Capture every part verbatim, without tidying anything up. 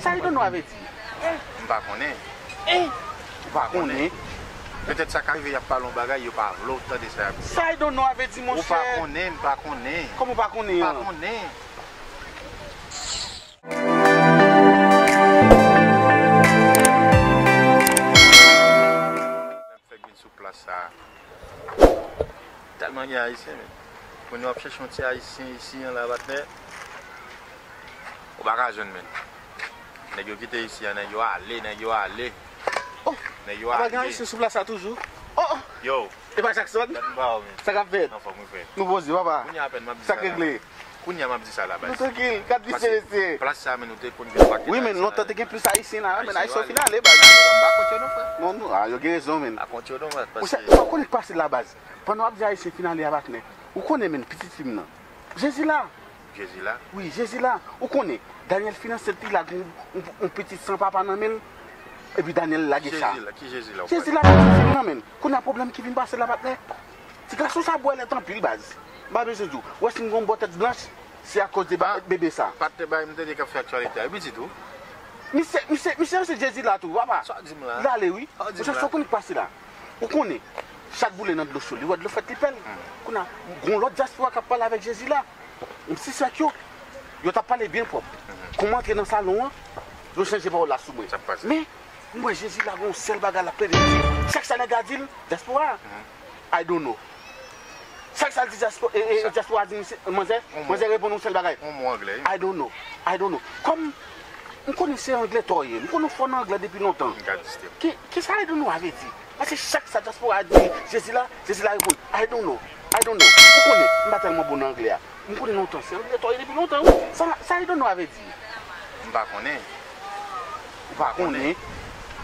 Sa I don't know a vle di? M pa konnen. Eh! Ou pa konnen? Petèt sa ka rive y ap pale yon bagay, yo pa vle w tande sa y ap di. Sa I don't know a vle di, monchè? Ou pa konnen, m pa konnen. Kòman ou pa konnen an? M pa konnen. Lè m fèk vin sou plas sa a. Tèlman gen Ayisyen, men. Kounye a w ap chèche yon ti Ayisyen isi an la, patnè. Ou pa ka jwenn, men. Nèg yo kite isi a, nèg yo ale, nèg yo ale. Oh! Nèg yo ale. Apa gen Ayisyen sou plas sa toujou? Oh! Oh! Yo! E pa Jackson? Gad m ba w, men. Sa k ap fèt? Anfòm wi, frè. Nou poze, papa. Kounye a apèn m ap di sa la. Sa k regle? Kounye a m ap di sa la, baz. Nou trankil, gad visye mesye. Plas sa, men, nou te konn gen yon pakèt Ayisyen la. Wi, men lontan te gen plis Ayisyen la, men Ayisyen yo fin ale, baz. M pa kont yo non, frè. Non, non, a, yo gen rezon, men. M pa kont yo non, frè, paske. Ou sa, ou konnen k pase la, baz. Pandan w ap di Ayisyen fin ale a, patnè, ou konnen, men, pitit fi m nan. Jezi la. Jezi la? Wi, Jezi la. Ou konnen, Daniel fin ansent li la, gon yon, yon pitit san papa nan men l, epi Daniel lage sa. Jezi la, ki Jezi la w pale? Jezi la, pitit fi m nan, men. Kounye a pwoblèm ki vin pase la, patnè. Ti gason sa bwèlèt anpil, baz. M pa bezwen di w. Ou wè si m gon bò tèt blanch, se akoz de ba-, bebe sa. Patnè, bay m tande k ap fè aktyalite a. Li pitit ou? Misye, misye, misye se Jezi la tou, papa. Sa w di m la? L ale, wi. Sa w di m la? Monchè, sa w konnen k pase la? Ou konnen, chat boule nan dlo cho, li wè dlo frèt, li pè l. Kounye a, gon lòt dyaspora k ap pale avèk Jezi la. M sispèk yo, yo t ap pale byen pwòp. Kòman antre nan salon an, yo chanje pawòl la sou mwen. Men, m wè Jezi la gon sèl bagay l ap plede di. Chak sa nèg la di l, dyaspora, I don't know. Chak sa l di dyaspora, e, e, dyaspora di misye, manzè, manzè reponn yon sèl bagay. Yon mo anglè, wi. I don't know. I don't know. Kòm m konnen se anglè tò w ye, m konnen w fò nan anglè depi lontan. Ki, ki sa I don't know a vle di? Paske chak sa dyaspora a di, Jezi la, Jezi la reponn, I don't know, I don't know. Ou konnen, m pa tèlman bon nan anglè a. M konnen lontan, se anglè tò w ye depi lontan, wi. Sa, sa I don't know a vle di? M pa konnen. Ou pa konnen?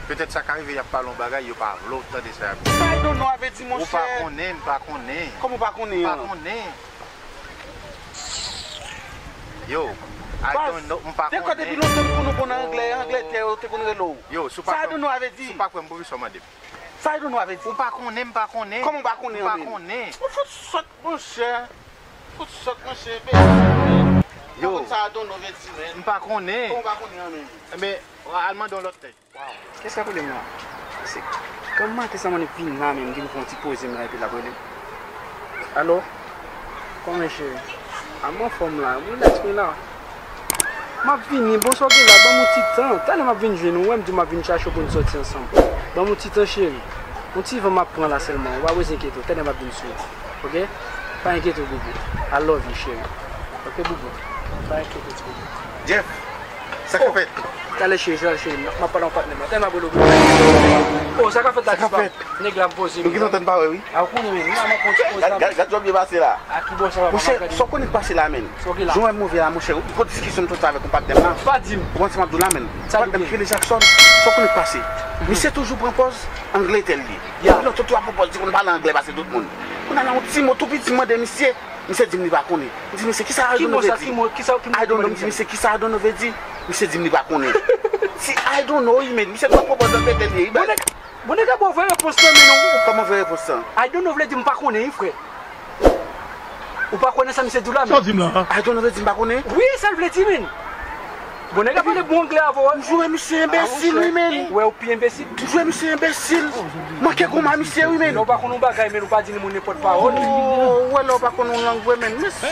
Petèt sa ka rive y ap pale yon bagay, yo pa vle w tande sa y ap di. Sa I don't know a vle di, monchè? Ou pa konnen, m pa konnen. Kòman ou pa konnen an? M pa konnen. Yo, I don't know, m pa konnen. Baz, te kwè depi lontan m konn ou bon nan anglè, Angletè yo te konn rele w. Yo, si w pa kwè m, si w pa kwè m, poukisa w mande m? Sa I don't know a vle di? Ou pa konnen, m pa konnen. Kòman w pa konnen an menm? M pa konnen. Ou fout sòt, monchè. Fout sòt, monchè, enbesil, menn. Yo. Ou pa konn sa I don't know vle di, menn. M pa konnen. Kòman w pa konnen an menm? Enben, al mande yon lòt nèg. Kès k ap rele m la? Se kòm maten sa m annik vin la menm, m vin fè yon ti poze m la epi l ap rele m. Alo? Kòman cheri? A m anfòm la, m rilaks mwen la. M ap vini, bon sa w gen la, ban m yon ti tan. Talè m ap vin jwenn ou, w wè m di w m ap vin chache w pou n sòti ansanm. Ban m yon ti tan cheri. Yon ti van m ap pran la sèlman, ou pa bezwen enkyete w, talè m ap vin sou ou. Oke? Pa enkyete w boubou. I love you cheri. Oke boubou? Pa enkyete w ti boubou. Jeff, sa k ap fèt? Talè cheri, talè cheri, m ap pale yon patnè m la. Talè m ap rele w boubou. Oh, sa k ap fèt la ti pa? Nèg la m poze m. Nou gen lontan n pa wè wi. A ou konnen menm, m ap pran ti poz la. Gad, gad, gad jan w byen pase la. A ki bò sa va? Monchè, sa w konnen k pase la menm? Jan w wè m move la monchè, gwo diskisyon m sot fè avèk yon patnè m la. Pa di m. Ou konn sa m ap di w la menm? Patnè m ki rele Jackson, sa w konnen k pase? Misye toujou pran pòz Angletè l ye. Epi lòt yo tou ap pran pòz li konn pale anglè pase tout moun. Kounye a la yon ti mo tou piti m mande misye, misye di m li pa konnen. M di misye kisa I don't know vle di? I don't know, m di misye kisa I don't know vle di? Misye di m li pa konnen. Si I don't know wi menm, misye tou ap pran pòz Angletè l ye wi baz. Bon nèg la ba w vrè repons lan men non. Kòman vrè repons lan? I don't know vle di m pa konnen wi frè. Ou pa konnen sa misye di w la men? Sa w di m la? I don't know vle di m pa konnen? Wi, sa l vle di men. Bon nèg la pale bon anglè avè w. M jwe misye enbesil wi men. Ou wè ou pi enbesil. M jwe misye enbesil. Manke goumen misye wi men. Lè w pa konn yon bagay men ou pa di moun nenpòt pawòl. Oh, ou wè lè w pa konn yon lang vre men. Mesye.